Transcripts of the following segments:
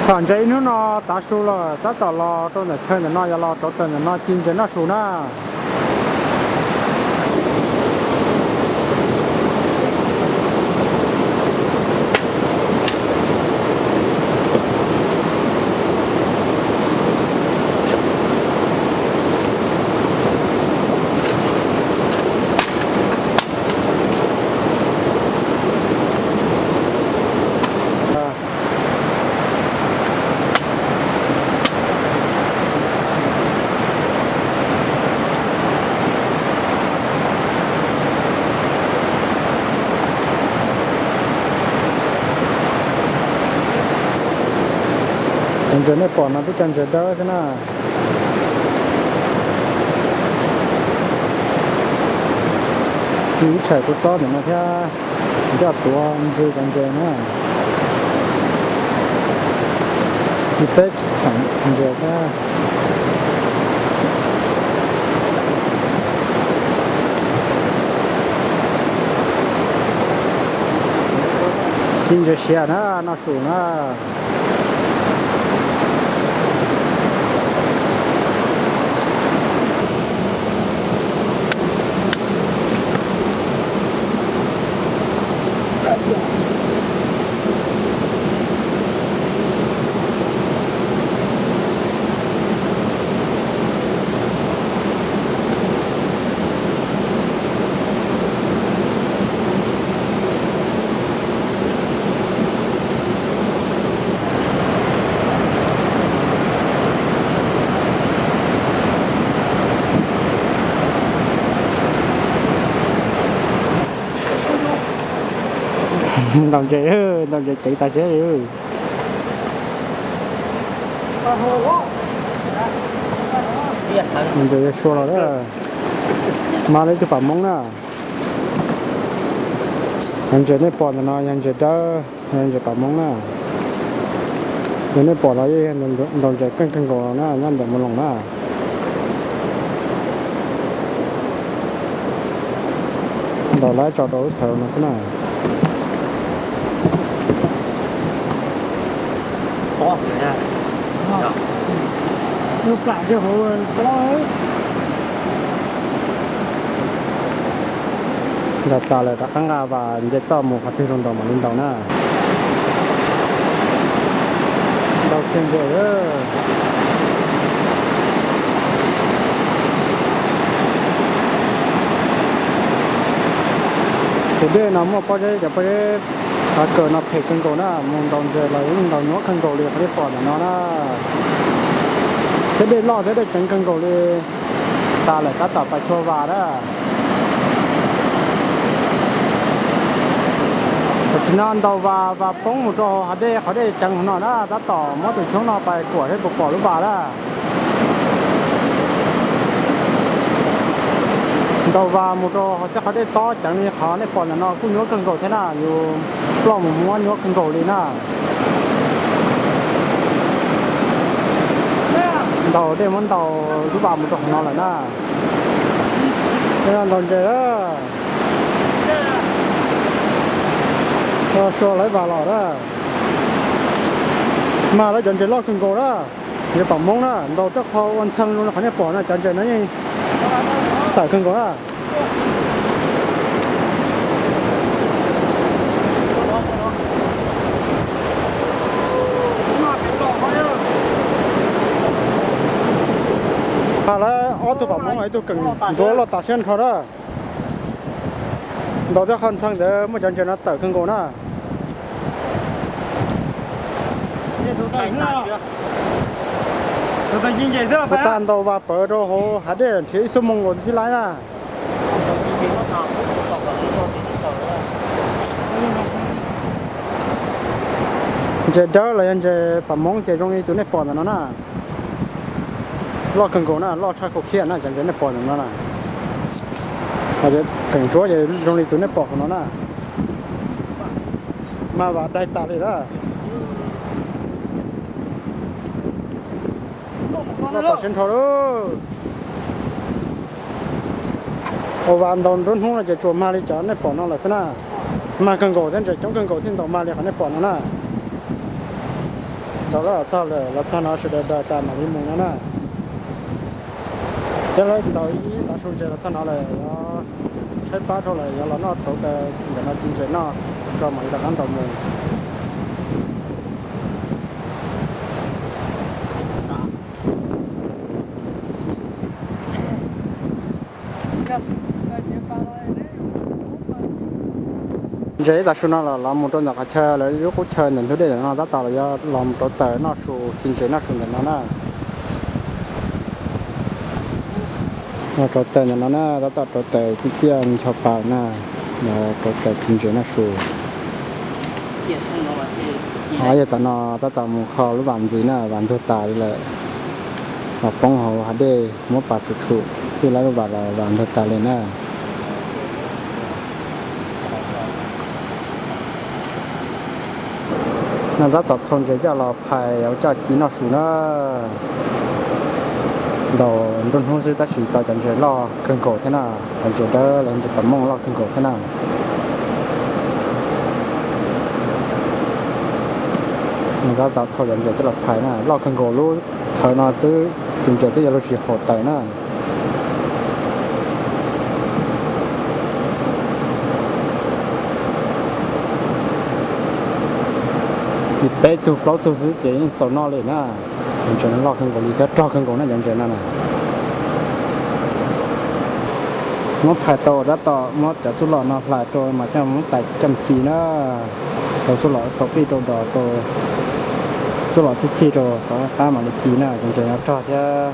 Tom ntses ib hnub no tav su lawm, tab tom los rau ntawm chaw ntawm no, yog los rau tawm ntawm no ci ntses noj su na. Cov ntses nej pom no twb cov ntses dawb xwb na. Tsis tshais kuv txob ntawm no thiab, ncaj tuav ntsw cov ntses na. Tsis peb tseem ntses thiab. Ci ntses siav na, noj su na. Ntaus ntses, ntaus ntses ceev tas siab li. Ntses yuav sua los a. Mas li tus pam Hmoob na. Yog ntses nej pom ntawm no yog ntses dawb, yog ntses pam Hmoob na. Yog nej pom los yeej ntaus ntses keej kawg nkaus na, nyob ntawm Mus Loos na. Ntaus lawv tso rau lub chaw no xwb na. Ntaus tas lawm rov qab nqa vas nce toj mus qhov twg los ntaus mam li ntaus na. Ntaus kiag ntses. Tus dej no muaj pob zeb, cov pob zeb qhov kawg no phem kawg nkaus na, mus ntaus ntses los yeej ntaus nyuaj kawg nkaus li qhov nej pom ntawm no na. Thiab dej loj thiab dej ceev kawg nkaus li, tas lawm tab tom pais txhua vas na. Tam sim no ntaus vas, vas poob mus rau hauv hav dej, qhov dej ceev hauv no na, tab tom muab tus xyoob no pais kuam seb puas pom lub vas na. Ntaus vas mus rau hauv txoj qhov dej tob ceev li qhov nej pom ntawm no kuj nyuaj kawg nkaus thiab na, yus ploj mus muab nyuaj kawg nkaus li na. Ntaus dej muab ntaus lub vas mus rau hauv no lawm na. Ntaus ntses, sua lawv vas los na. Mas lawv cov ntses loj kawg nkaus na. Ntses pam Hmoob na, ntaus rau qhov ua ntxhee zoo li qhov nej pom no, cov ntses no yeej tawm kawg nkaus na. Mas lawv ob tug pam Hmoob, ib tug keem ntuav loj tas siab nrho na. Ntaus tej qhov ntxhee ntawd muab cov ntses no tawm kawg nkaus na. Kuv tau ntaus vas pawv rau hauv hav dej nrhiav ib xuab moos nkaus thiaj laib na. Ntses dawb los yog ntses pam Hmoob ces zoo li tus nej pom ntawm no na. Loj kawg nkaus na, loj tshaj kaum khiab na, cov ntses nej pom ntawm no na. Keem ntsuab ces zoo li tus nej pom hauv no na. Mas vas dai tas li na. Loj tas siab nrho lauj. Ua vas ntaus nruab hnub no ces tsuas mag li cov nej pom no lawm xwb na. Mag kawg nkaus thiab ntses coob kawg nkaus thiaj ntaus mag li qhov nej pom no na. Tau los txog lawm, los txog no sawv daws dag tas mam li mus no na. Thiab lawv ntaus ib tav su ntses los txog no lawm, yuav tshaib plab dhau lawm, yuav los noj tauv taws ntawm no ci ntses noj, tso mam li rov qab ntaus mus. Ntses ib tav su no los los mus rau ntawm qhov chaw lawv lub qub chaw ntawm ntug dej ntawm no tab tom los yuav los rauv taws noj su, ci ntses noj su ntawm no na. Rauv taws ntawm no na, tab tom rauv taws ciaj ciaj ncho pas na, rauv taws ci ntses noj su. Yog tom no tab tom mus kho lub vas ntxiv na, vas ntug tas li lawm, los poob hauv hav dej muab pas tshum tshum thiaj lawv lub vas los vas ntug tas li na. No tab tom thau ntses coj los phais coj ci noj su na. Ntaus nruab hnub xwb tab sis tau cov ntses loj kawg nkaus thiab na, cov ntses dawb los ntses pas mooj loj kawg nkaus thiab na. No tab tom thau cov ntses coj los phais na, loj kawg nkaus, lub thawv no twb, tus ntses twb yuav luag tsis haum taws na. Ci peb tug plaub tug xwb ces yeej txaus noj li na. Cov ntses no loj kawg nkaus li thiab rog kawg nkaus na cov ntses no na. Muab phais tau tab tom muab cov txuj lom no hlais rau mas coj muab tais coj ci na. Rau txuj lom rau qij rau dos rau txuj lom txhij txhij rau kom qab mam li ci na, cov ntses no rog thiab.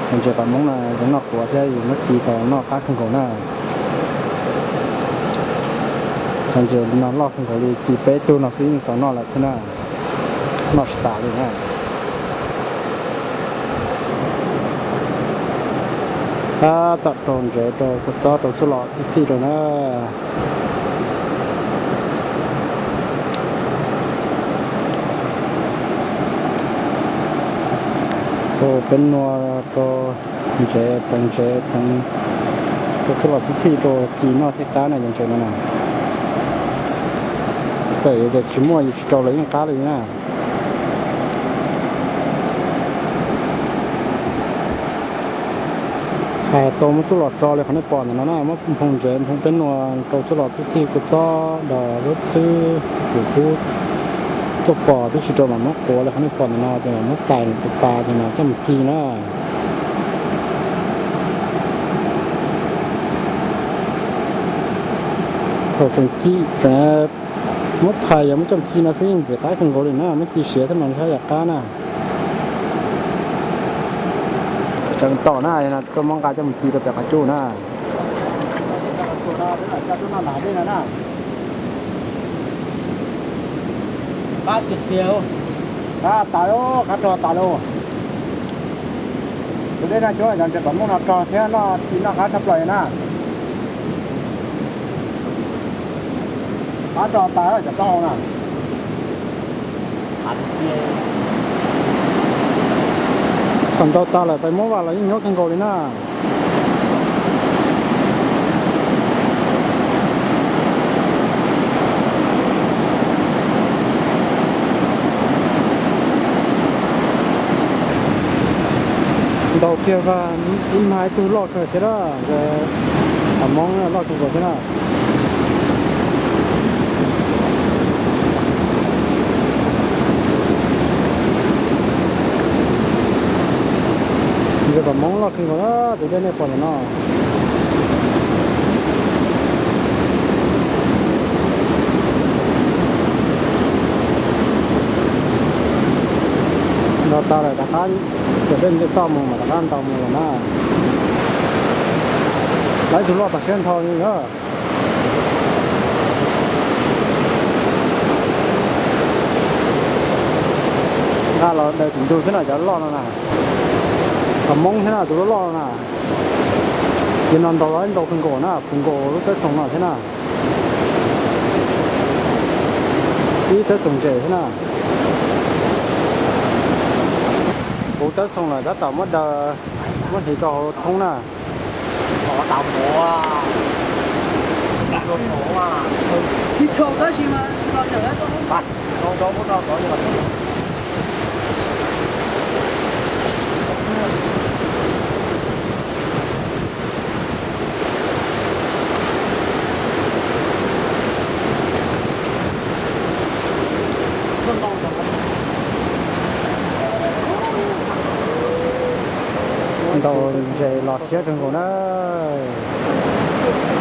Cov ntses pas moob no yus noj quav thiab yus muab ci tau noj qab kawg nkaus na. Cov ntses no loj kawg nkaus li, ci peb tug no xwb yeej txaus noj lawm thiab na. Noj tsis tas li na. Tab tom rau ntses rau kua txob rau txuj lom txhij txhij rau na. Rau peb nua, rau ntses, rau ntses, rau txuj lom txhij txhij rau ci noj thiab qab na cov ntses no na. Txawm yus tias tsis muaj yus tsis rau los yeej qab li na. Hais tau muab txuj lom tso li qhov nej pom ntawm no na, muab nphoo ntses nphoo peb nua rau txuj lom txhij txhij kua txob dos lub txhwb, tus kub tuaj pom twb tsis rau mas muab quav li qhov nej pom ntawm no ces muab tais tus pas ces mas coj mus ci na. Thaum tseem ci, muab phais yog muab coj ci no xwb yeej ntxim qab kawg nkaus li na, muab ci siav thiab mas sab yam qab na. Tseem tom na, tuaj muab nqa coj mus ci rau pem qhov cub na. Qab tiag tiag, qab tas, qab rog tas lauj. Tus dej no cov ntses pas mooj no rog thiab noj ci noj qab tshaj plaws na. Qab rog tas cov taub hau na. Thaum ntaus tas lawm pais muab vam los yeej nyuaj kawg nkaus li na. Ntaus kiag vas ib mag ib tug loj kawg thiab na, pas moob loj kawg nkaus thiab na. Ntses pas moob loj kawg nkaus na, tus dej nej pom ntawm no. Ntaus tas lawm rov qab, cov dej nce toj mus mas rov qab ntaus mus lawm na. Lawv ib tug loj tas siab nrho li na. Nqa los daws tim ntug xwb na cov loj no na. Pas moob thiab na tus loj loj no na. Ces no ntaus los ib ntaus kawg nkaus na, puv nkaus lub tawb xoom no thiab na. Ib tawb xoom ntses thiab na. Puv tawb xoom lawm tab tom muab daws, muab hliv rau hauv thoob na. Ntaus ntses los siab kawg nkaus na.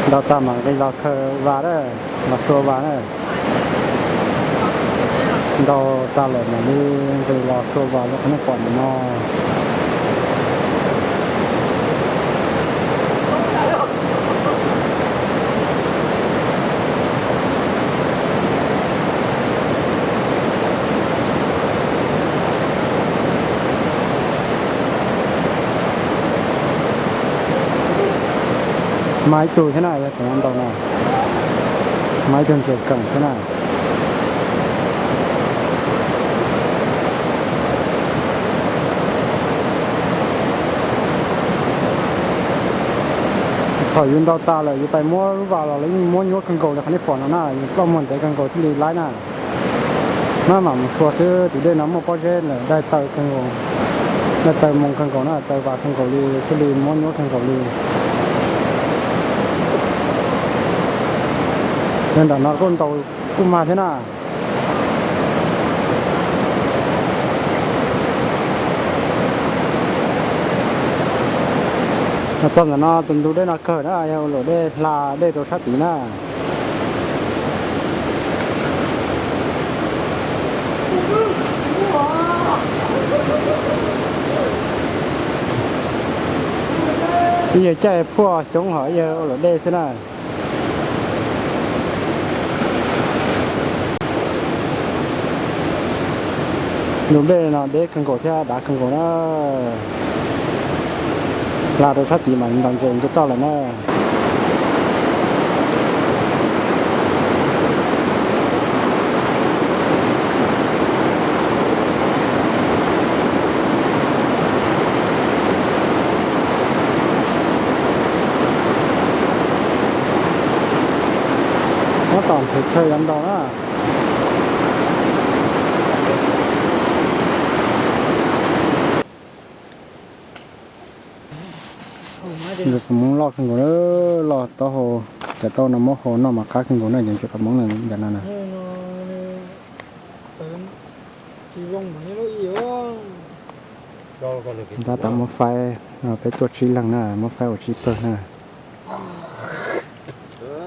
Ntaus tas mam nqis los khaws vas na, los sua vas na. Ntaus tas lawm mam li nqis los sua vas li qhov nej pom ntawm no. Mas ib tug thiab na, yog tus ntaus no, mas ib tug ntses keem thiab na. Thaum yus ntaus tas lawm yus pais muab lub vas los lawv yeej muab nyuab kawg nkaus li qhov nej pom no na, yus ploj muag ntev kawg nkaus thiaj li laib na. Maj mam mus sua xwb, tus dej no muaj pob zeb lawm, dai taw kawg nkaus, dai taw moo kawg nkaus na, taw vas kawg nkaus li thiaj li muab nyuab kawg nkaus li. Yog nram no kuj ntaus kuj mag thiab na. Txog ntawm no tus ntug dej no kawg na, yog ua luam dej hla dej rau sab tid na. Ib yawg caij phuaj xyoob hos ib yawg ua luam dej xwb na. Ntug dej no deb kawg nkaus thiab dav kawg nkaus na. Hla rau sab tid mas ntaus ntses nce toj lawm na. Tab tom nrhiav chaw yuav ntaus na. Ntses qos hmoov loj kawg nkaus, loj taub hau, cov taub no muab hau noj mas qab kawg nkaus na, cov ntses qos hmoov ntawm no na. Tab tom muab faib, peb tuaj tsib leeg na, muab faib ua tsib pawg na.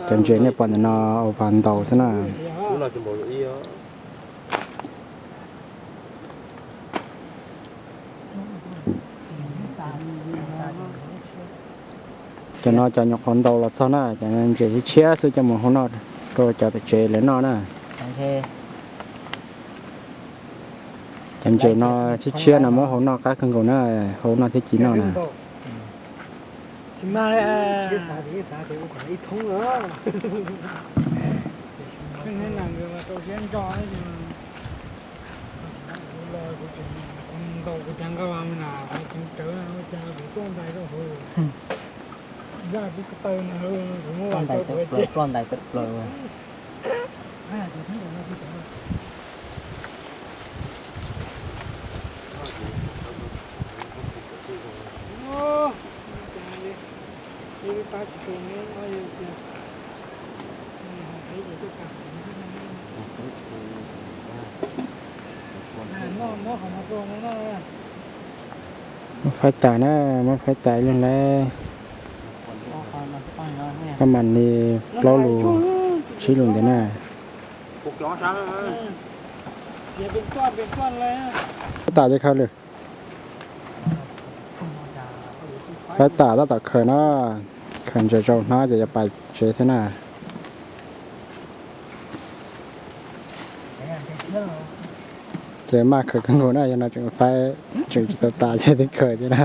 Cov ntses nej pom ntawm no ua vas ntaus xwb na. Cov no cov nyuam qhuav ntaus los txog na, cov ntses tshiab tshiab xwb coj mus hau noj rau cov tom tsev lawv noj na. Cov ntses no tshiab tshiab no muab hau noj qab kawg nkaus na, hau noj thiab ci noj na. Ntaus kuv cov nqaj vas na, ceev tsawv na, ua cas kuv tuaj ntais rau hauv, zaj kuv ko taw na, kuv muab vas rau kuv tsis tuaj ntais tawm plaws. Muab faib tas na, muab faib tas ib leeg lawm. Koj mam li plaub lus tsib lus ntawd na. Faib tas ces khaws lawm. Faib tas tab tom khaws na, khaws ntses zaum hnab ces yuav pais tsev thiab na. Ces maj khaws kawg nkaus na, yog no tseem faib tseem tsis tau tas ces twb khaws thiab na.